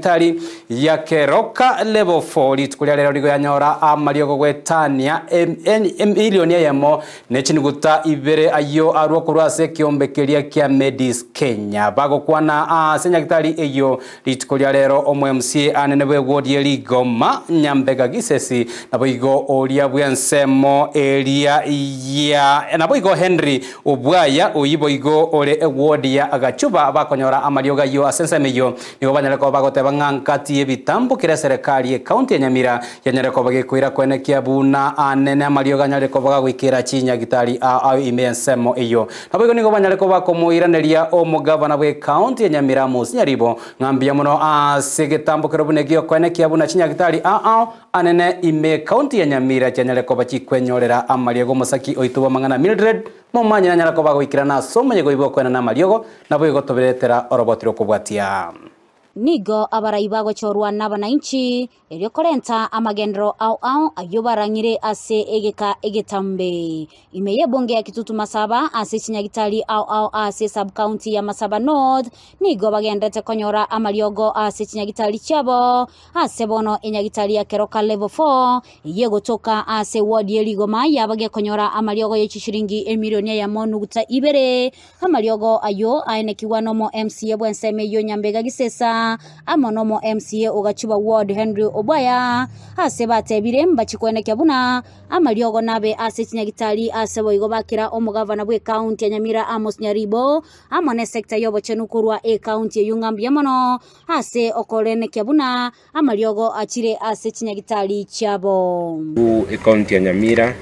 Tari ya Keroka Level 4 rituko ria rero rigo yanyora amariogo goetania emilioni eyemo ne chiniguta ibere ayio arwa korwa ase ekiombe keria kia Medis Kenya. Bagokwana ase nyagitari eyio rituko ria rero omo MCA anene bw'ewodi ye Rigoma Nyambega Gisesi naboigo oria bw'ensemo eria ya naboigo Henry Obwaya oyio boigo ore ewodi ya Gachuba bakonyora amariogo ayio ase ensemo eyio. Nigo banyare koba bagoteba ng'a nkati y'ebitambo kera eserekari y'ecounty ya Nyamira yanyare koba gekoira koenekia buna anene amariogo anyare koba gagoikera chinyagitari ao ime y'ensemo eyio. Naboigo nigo banyare koba bakomoiraneria omogavana bw'ecounty ya Nyamira Amos Nyaribo ng'a mbuya mono ase egetambo kero buna egiokoenekia buna chinyagitari ao anene ime y'ecounty ya Nyamira chianyare koba chikwenyorera amariogo omosaki oito bw'amang'ana Mildred Momanye nanyare koba agoikerana ase omoyega oibe okoenana amariogo, naboigo toberetera oroboti rw'okobwatia. Nigo abarai bagochorwa nabananchi, erio korenta amagenderero ao ao ayio barang'ire ase egeka egetambe. Ime y'ebunge ya Kitutu Masaba ase chinyagitari ao ao ase sub-county ya Masaba North nigo bagenderete konyora amariogo ase chinyagitari chiabo ase bono enyagitari ya Keroka Level 4 Eyio egotoka ase eward ye rigoma yaba gekonyora amariogo ye chishilingi emilioni eyemo nuguta ibere. Amariogo ayio aenekigwa nomo MCA bw'ensemo eyio Nyambega Gisesa amo nomo MCA o Gachuba Ward Henry Obwaya ase batebire mbachi koenekia buna amariogo nabe ase chinyagitari ase boigo bakera omogavana bw'ecounty ya Nyamira Amos Nyaribo amo nesector y'obochenu korwa ecounty eyio ng'a mbuya mono ase okorenekia buna Amariogo achire ase chinyagitari chiabo. Ekaunti ya Nyamira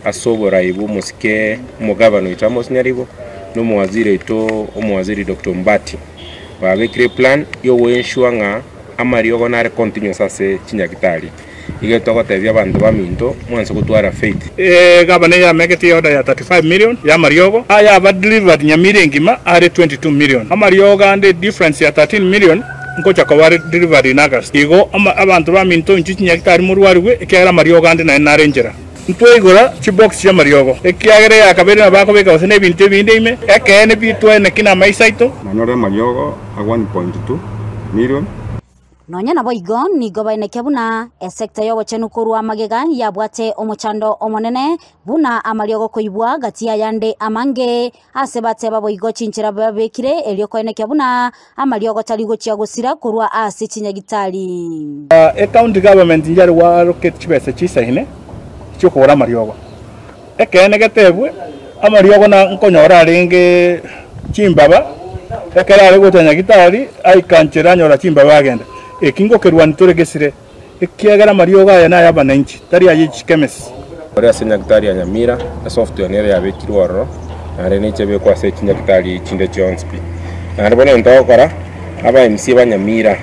ase oborai bw'omosike omogavana oito Amos Nyaribo na omowaziri oito omowaziri Doctor Ombati babekire eplan ya ogoensure ng'a amariogo nare continuous ase chinyagitari. Igo togotebia abanto baminto mwanse gotwara faith. Egavana eyamegete eorder ya 35 million y'amariogo aya aba delivered Nyamira engima are 22 million. Amariogo ande edifference ya 13 million Ngocha koba are delivered in August. Igo abanto baminto inchuo chinyagitari morwarigwe, ekiagera amariogo ande naende nare enchera. Ntwaigora chibox chi'amariogo, ekiagera eyakabere nabo akobeka gose nebinto ebinde ime, ekeene pi twaeneki namaiso aito. Nanyore amariogo a 1.2 million. Nonya naboigo, nigo baenekia buna esecta y'obochenu korwa magega yabwate omochando omonene, buna amariogo koibwa gati y'ayande amange, Ase bateba boigo chinchera babekire erio koenekia buna amariogo tari gochia gosira korwa ase chinyagitari. Ecounty government njare gwa allocate chibesa chisaine chiokogora amariogo. Ekeene getebwe amariogo na nkonyora arenge chimbaba ekero are gocha nyagitari aika nchera anyora chimbaba agenda. Eki ngokerwani tore gesire ekiagera amariogo aya naya abananchi tari aye chikemesi. Ore ase nyagitari ya Nyamira, esoftware nere yabekirwe ororo, naende neche ebekwe ase chinyagitari chinde chionsi pi. Naende bono egento togokora, aba MCA ba Nyamira,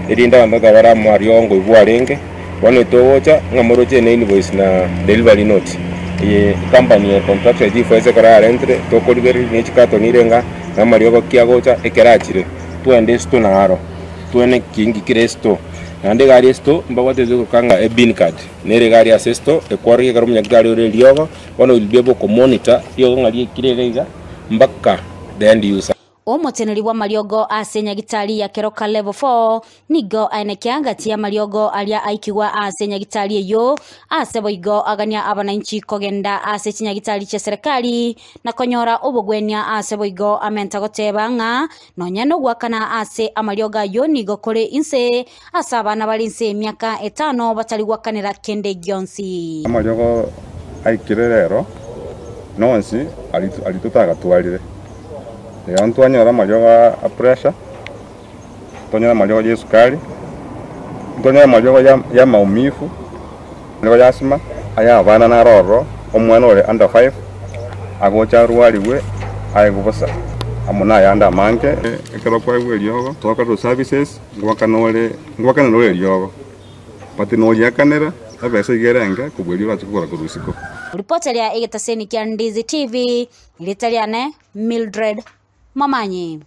erinde abanto tibabara amariogo nkoigwa arenge, bono togocha ng'a moroche ne invoice na delivery note, eye ecompany ya contractor ya G4S ekero yarentire, tokorigereria ne chicarton ire iga, na amariogo ki agocha ekero achire, twende esito naro. Twene kingi kere esito, naende egari esito mbabwate egokanga ng'a ebin card, nere egari ase esito ekworokia ekero omonyagitari ore eriogo, bono will be able komonitor riogo ng'a riekire iga iga mpaka the end user. Omoteneri bw'amariogo ase nyagitari ya Keroka Level 4 nigo aenekia gati y'amariogo aria aikigwa ase nyagitari eyio, ase boigo agania abananchi kogenda ase chinyagitari chia serikali na konyora obogwenia ase boigo amenta goteba ng'a Nonya nogoakana ase amariogo ayio nigo kore inse ase abana bare inse y'emiaka etano batari goakanera kende gionsi. Amariogo aikire rero nonsi aria totagatwarire. Rero ntwanyora amariogo a pressure, ntwanyora amariogo ya esukari, ntwanyora amariogo ya maumivu, amariogo ya asthma, aya abana naro ororo, omwana ore under five. Agocha arwarigwe aegwe bosa, amo nayande amange. Ekero kwaigwa eriogo, toka to services, ngwakana ore ngwakanera ore eriogo, but noriakanera ebesa iga ere enke kobua eria orache kogora korwa isiko. Ripoti eria egetaseni kia Ndizi TV, erieta riane Mildred Momanyi.